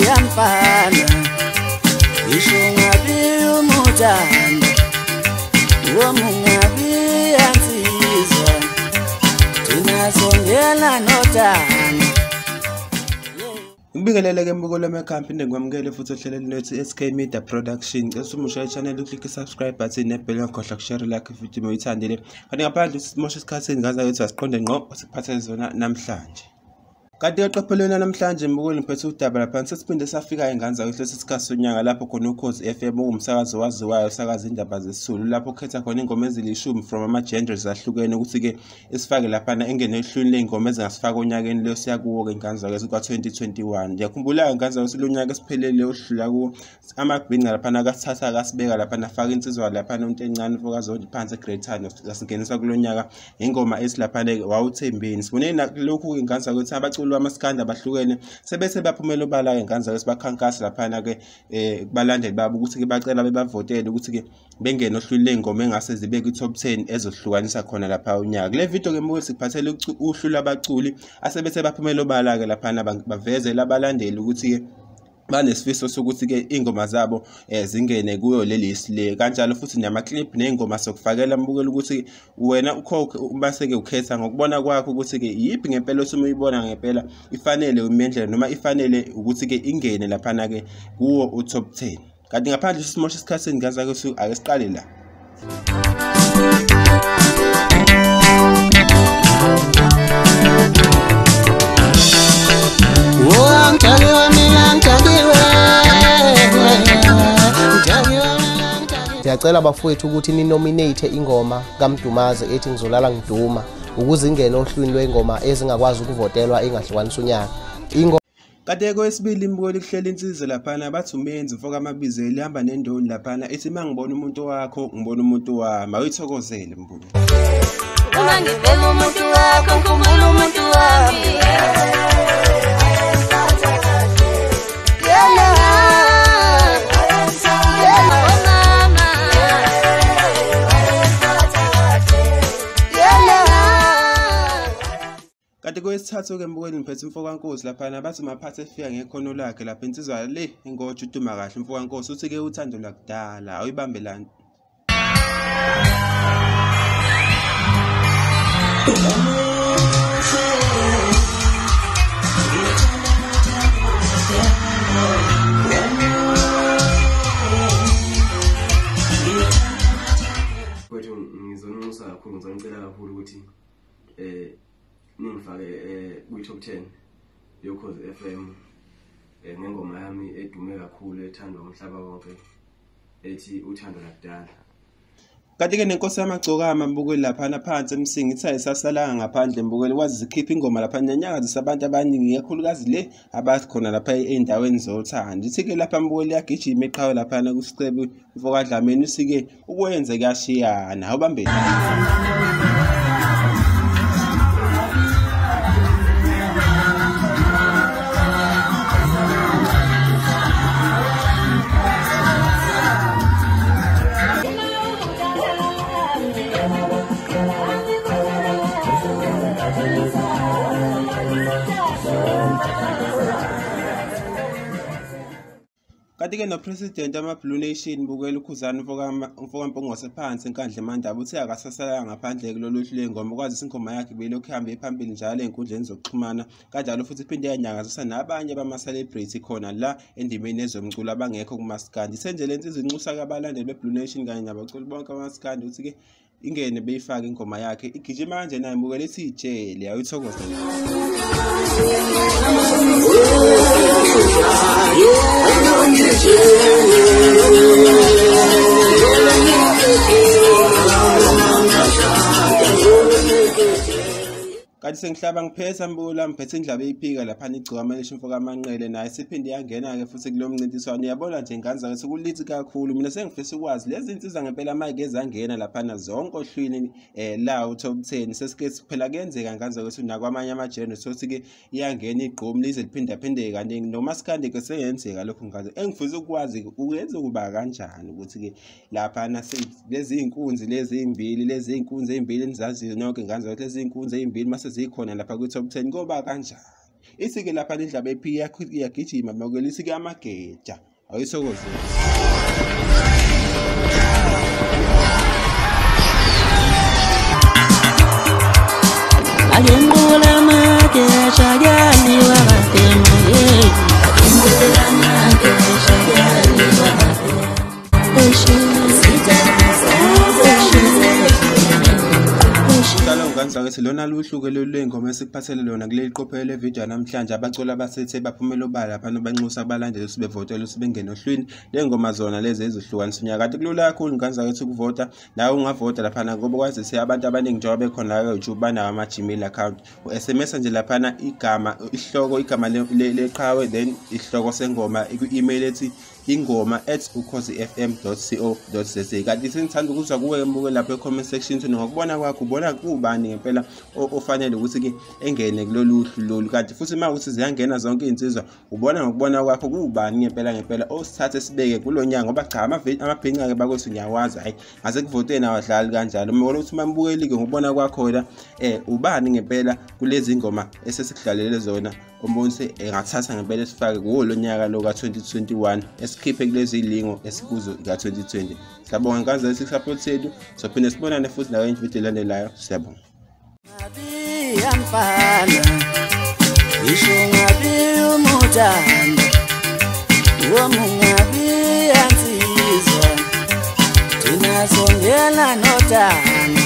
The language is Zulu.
Mfana ngisho ngabe umuthanda womungabi ansizwa thina songena nothando. Ngibingelele ke mbukelo wemakhaya, ngikwamukele futhi ohlelweni lwethu SK Media Production. Cela umushaye channel, uclick subscribe button nebell, ungakhohlwa kushare like futhi uma uyithandile. Kanti ngaphandle simoshe isikhathi ngaza ukuthi asiqonde ngqo sikuphathele zona namhlanje. Kanti eqophelweni namhlanje mbukelo ngiphethe udaba lapha sesiphinde safika ingane zakwethu lesikhathi sonyaka lapho khona Ukhozi FM ungumsakazo waziwayo usakaza indaba zesiZulu lapho ukhetha khona ingoma ezilishumi from ama genres ahlukene ukuthi ke isifake lapha engene ehlwini lezingoma ezingasifaka onyakeni leyo siyakuwo ke ingane zakwethu ka 2021. Ngiyakhumbula ingane zakwethu lonyaka esiphelele ohlula kuwo amabhinca lapha akasithatha akasibeka lapha nafaka insizwa lapha umuntu encane mfokazondi phansi eGreat Town yasingenisa kulonyaka ingoma ethi lapha wawuthembeni. Sibone lokhu ingane zakwethu abaculi amaskandi abahlukene sebese baphumela obala ke ingane zakwethu bakhankasa laphana ke kubalandeli babo ukuthi ke bacela bebavotele ukuthi ke bengene ohlwini lezingoma engase zibe ku top 10 ezohlukanisa khona lapha unyaka. Kule video ke mbuke sikuphathele uhlu lwabaculi asebese baphumela obala ke laphana bavezela abalandeli ukuthi ke banesifiso sokuthi ke ingoma zabo zingene kuyo lelist le, kanjalo futhi nama clip nezingoma sokufakela mbukelo ukuthi wena ukhokhe base ke ukhetha ngokubona kwakho ukuthi ke yiphi ngempela osumuyibona ngempela ifanele umendlela noma ifanele ukuthi ke ingene laphana ke kuwo u top 10. Kanti ngaphandle simoshe isikhathi ngaza ukuthi ake siqale la. Ngiyacela bafowethu ukuthi ni-nominate ingoma kaMdumazi ethi ngizolala ngiduma ukuze ingene ohlwini lwengoma ezingakwazi ukuvotelwa engahlukanisa unyaka. Kanti kwesibili imbukelo kuhlela insizwa laphana bathi umenzi mfoka amabizelo ihamba nendoni laphana ethi mangibona umuntu wakho ngibona umuntu wami. Awuyithokozele mbulo. Uma ngibona umuntu wakho ngikhumbula umuntu wami. Kanti kwesithathu ke mbukeli ngiphethe umfokaNkosi laphana bathi maphathe efika ngekhono lakhe lapha insizwa le ingotsha uduma kahle umfokaNkosi uthi ke uthando lakudala awuyibambelani. Kwethu ngizonxusa kakhulu, ngizonicela kakhulu ukuthi ningifake kwi-top 10 yoKhozi FM ngengoma yami edume kakhulu ethandwa umhlaba wonke ethi uthando lakudala. Kanti ke nenkosi yamagcokama mbukeli laphana phansi emsingi ithi ayisasalanga ngaphandle mbukeli kwazi zikhipha ingoma lapha nyanyakazisa abantu abaningi kakhulukazi le abakhona lapha ey'ndaweni zothando. Ithi ke lapha mbukeli yagijima iqhawe laphana kuSicebi mfokaDlamini usike ukwenze kuyashiyana. Awubambeni. Kanti ke nopresident ama-Blue Nation bukela uKhuzani mfokaMpungose phansi eNkandla eMandaba uthe akasasalanga ngaphandle kulolu hlu lwengoma kwazise ingoma yakhe ibelokhu ihambe phambili njalo ey'nkundleni zokuxhumana, kanjalo futhi iphinde yanyakazisa nabanye bama-celebrity khona la endimeni ezomculo abangekho kumaskandi. Senje le nsizwa inxusa abalandeli be-Blue Nation kanye nabaculi bonke abamaskandi ukuthi ke ingene beyifake ingoma yakhe igijima kanje nayo mbukela ithi ijele. Awuyithokoze. Kanti sengihlaba ngiphetha mbula ngiphethe indlaba eyiphika laphana igcokama lisho mfokaManqele naye siphinde yangena-ke futhi kulo mncintiswano. Uyabona nje ingane zakwethu kulithi kakhulu. Mina sengifisa ukwazi lezi nsizwa ngempela manje zangena laphana zonke ohlwini la top 10 sesike phela kuyenzeka ngane zakwethu nakwamanye amajeno sokuthi-ke iyangena igqomu lize liphindaphindeke kaningi nomaskandi ke seyenzeka lokho ngane. Engifisa ukwazi kuyenza kuba kanjani ukuthi-ke laphana lezi iy'nkunzi lezi ey'mbili lezi iy'nkunzi ey'mbili enizaziyo nonke ngane zakwethu lezi iy'nkunzi ey'mbili mase zikhona lapha kwi-top 10 koba kanjani? Ithi-ke lapha indlaba ephi iyagijima mawukela ithi-ke amageja awuyithokozile. Agenqula amageja kuyaliwa batemu, agenqula amageja kuyaliwa batemu. Kanti lona luhluke lwengoma esikuphathele lona kuleli qophelo levidiyo namhlanje. Abaculi abasethe baphumela obala laphana banxusa abalandeli ukuthi bevotele ukuthi bengene ohlwini ley'ngoma zona lezi ezihlukanisa unyaka. Kanti kulula kakhulu ngane zakithi ukuvota, nawe ungavota laphana ngoba kwazise abantu abaningi njengoba bekhona la ku-YouTube banawo ama-Gmail account. U-SMS nje laphana igama, isihloko, igama leqhawe, then isihloko sengoma kwi-email ethi ingoma@ukhozifm.co.za. Kanti sengithanda ukuzwa kuwe mbuke lapho e-comment section ukuthi ngokubona kwakho ubona kubani ngempela ofanele ukuthi-ke engene kulolu hlu lolu. Kanti futhi uma ukuthi ziyangena zonke iy'nsizwa, ubona ngokubona kwakho kubani ngempela ngempela osithathe sibeke kulo nyaka, ngoba cha amabhinca-ke bakwethu ngiyawazi, hhayi ngasekuvoteni awadlali kanjalo. Ubona ukuthi uma mbukeli-ke ngokubona kwakho wena ubani ngempela kulezi ngoma esesikudlalele zona ombona ukuthi engathatha ngempela esifake kuwo lo nyaka lo ka-2021 esikhiphe kulezi lingo esikuzo ka-2020. Siyabonga nkazi support yethu, sophinde sibonane futhi nawe video elandelayo. Siyabonga. Mfana isho ngabi umuthanda womungabi ansizwa thina songela nothando.